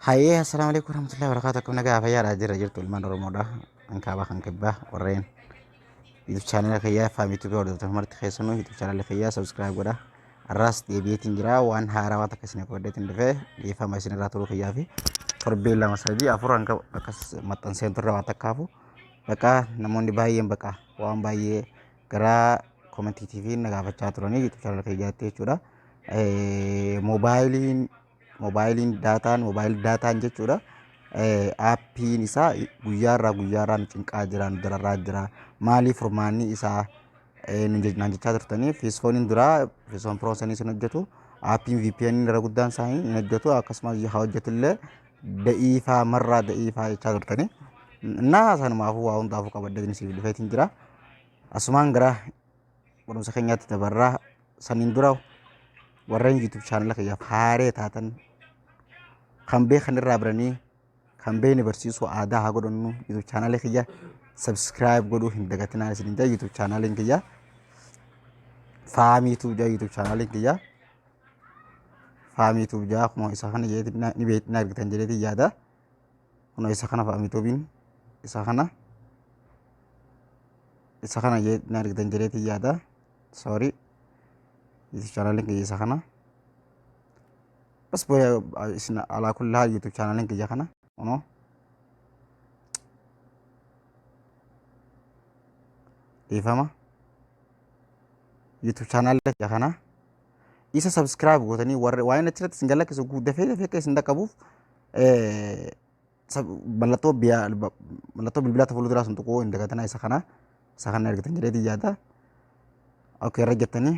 Hayyee, assalaamu alaikum warahmatullahi wabarakatuh. Akkam nagaa fayyaadha jirra jirtu ilmaan Oromoodha. Kan kaabaa kan kibbaa warreen YouTube channel kiyyaa Faamii Tube hordoftoota marti keessanuu YouTube channel kiyyaa subscribe godha. Har'aas deebi'eetiin jira waan haarawaa takka isin qabadheetiin dhufee dhiifama isin irraa turuu kiyyaa fi torbee 2 3 4 hanga akkas maxxanseen turre waan takkaafu bakka namoonni baay'een bakka waan baay'ee gara komentiitii fi na gaafachaa turanii YouTube channel kiyyaatti jechuudha. Moobaayiliin moobaayiliin daataan moobaayil daataan jechuudha. Aappiin isaa guyyaarraa guyyaarraa nu cinqaa jira nu dararaa jira maaliif furmaanni isaa naan jechaa turtanii feesfooniin duraa feesfoon piroo sanii sun hojjetu aappiin VPN irra guddaan isaanii hin hojjetu akkasumas haa hojjetu illee da'iifaa marraa da'iifaa jechaa turtanii. Innaa sanumaafuu waa hundaafuu qabadhee siif dhufeetiin jira. Asumaan gara barumsa keenyaatti dabarraa saniin dura warreen YouTube channel kiyyaaf haaree taatan kan beekan irraa baranii kan beekne barsiisuu aadaa haa godhannu YouTube channel kiyya subscribe godhuu hin dagatinaa isinin jaa YouTube channel kiyya Faamii Tube jaa YouTube channel kiyya Faamii Tube jaa akkuma isa kana jedheetiin ni beekni argitan jedheetiin yaada kunoo isa kana Faamii Tuubiin isa kana isa kana ni argitan jedheetiin yaada. Sorry, YouTube channelin kiyya isa kana. Bas booya isin alaa kulli haal YouTube channelin kiyya kana kunoo dhiifama YouTube channel kiyya kana isa subscribe gootanii warri waa'een achirratti isin galakkisu dafee dafee akka isin dhaqqabuuf mallattoo biyaa mallattoo bilbilaa ta fuulduraa sun tuquu hin dagatinaa isa kana argitan jedheetiin yaada. Okay, irra jettanii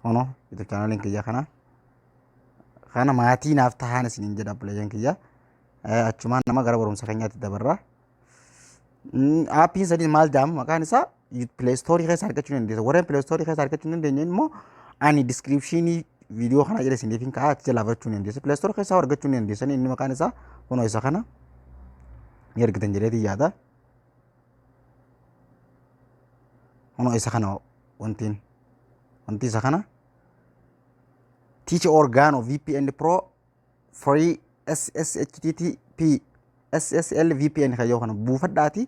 hono YouTube channeliin kiyya kana kana maatii naaf tahaan isiniin jedha obboleeyyan kiyya. Achumaan nama gara barumsa keenyaatti dabarra. Aappiin sadii maal jedhama maqaan isaa? Play Store keessa argachuu ni dandeessa. Warreen Play Store keessa argachuu hin dandeenye immoo ani description viidiyoo kana jala isiniif hin kaa'aa achi jalaa barachuu ni dandeessu. Play Store keessaa argachuu ni dandeessan. Inni maqaan isaa kunoo isa kana ni argitan jedheetiin yaada. Kunoo isa kana wantiin wanti isa kana Teach Organo VPN Pro Free SSHTTP SSL VPN kan yoo kana buufadhaati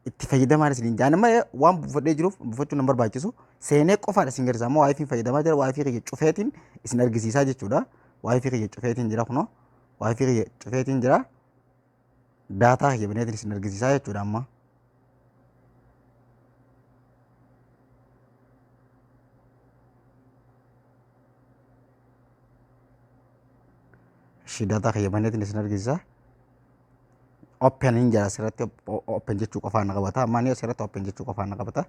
itti fayyadamaan isiniin jaan amma waan buufadhee jiruuf buufachuun nan barbaachisu seenee qofaadha isin garsiisa amma waayifii fayyadamaa jira waayifii kiyya cufeetiin isin argisiisaa jechuudha waayifii kiyya cufeetiin jira kunoo waayifii kiyya cufeetiin jira daataa kiyya baneetiin isin argisiisaa jechuudha amma. Ishii daataa kiyya baneetiin isin argisiisa. Open hin jira asirratti open jechuu qofaan na qabata. Amma ani asirratti open jechuu qofaan na qabata.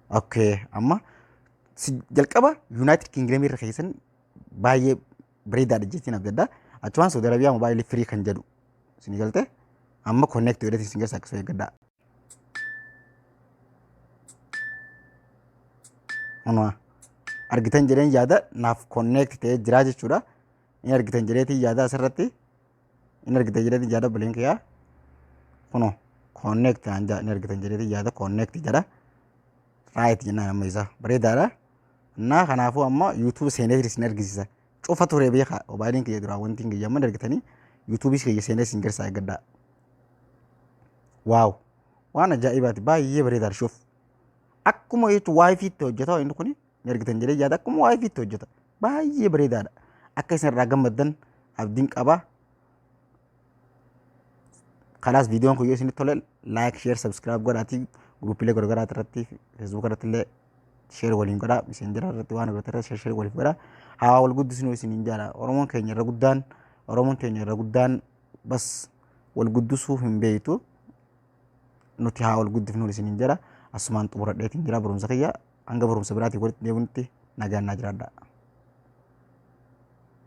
Okay, amma jalqaba United Kingdom irra keessan baay'ee bareedaadha jechuun abdadha. Achumaan Saudi Arabiyaa mobile free kan jedhu isin galte amma connect godhee isin geessa akkasuma eeggadhaa. Kunoo argitan jedheen yaada naaf connect ta'ee jira jechuudha. Ni argitan jedheetiin yaada asirratti. Ni argitan jedheetiin yaada obboleen kiyyaa. Kunoo connect naan jedha ni argitan jedheetiin yaada connect jedha. Right jennaan amma isa bareedaadha. Innaa kanaafuu amma YouTube seenee isin argisiisa. Cufa ture beekaa mobaayiliin kiyya duraa wanti kiyya amma argitanii YouTube kiyya seenee isin garsiisa eeggadhaa. Wow, waan ajaa'ibaati, baay'ee bareedaadha. Shuuf, akkuma jechuun WiFi tti hojjeta inni kuni ni argitan jedhee yaada akkuma WiFi tti hojjeta baay'ee bareedaadha. Akka isin irraa gammaddan abdiin qaba. Kanaas viidiyoon kun yoo isinitti tole like, share, subscribe godhaatii guruupiilee garagaraa irratti Facebook irratti illee share waliin godhaa, Messenger irratti waan irratti share share waliif godhaa. Haa wal guddisnu isiniin jedha. Oromoon keenya irra guddaan Oromoon keenya irra guddaan bas wal guddisuu hin beektu. Nuti haa wal guddifnu isiniin jedha. Asumaan xumuradheetiin jira barumsa kiyya hanga barumsa biraatiin walitti deebinutti nagaan naa jiraadhaa.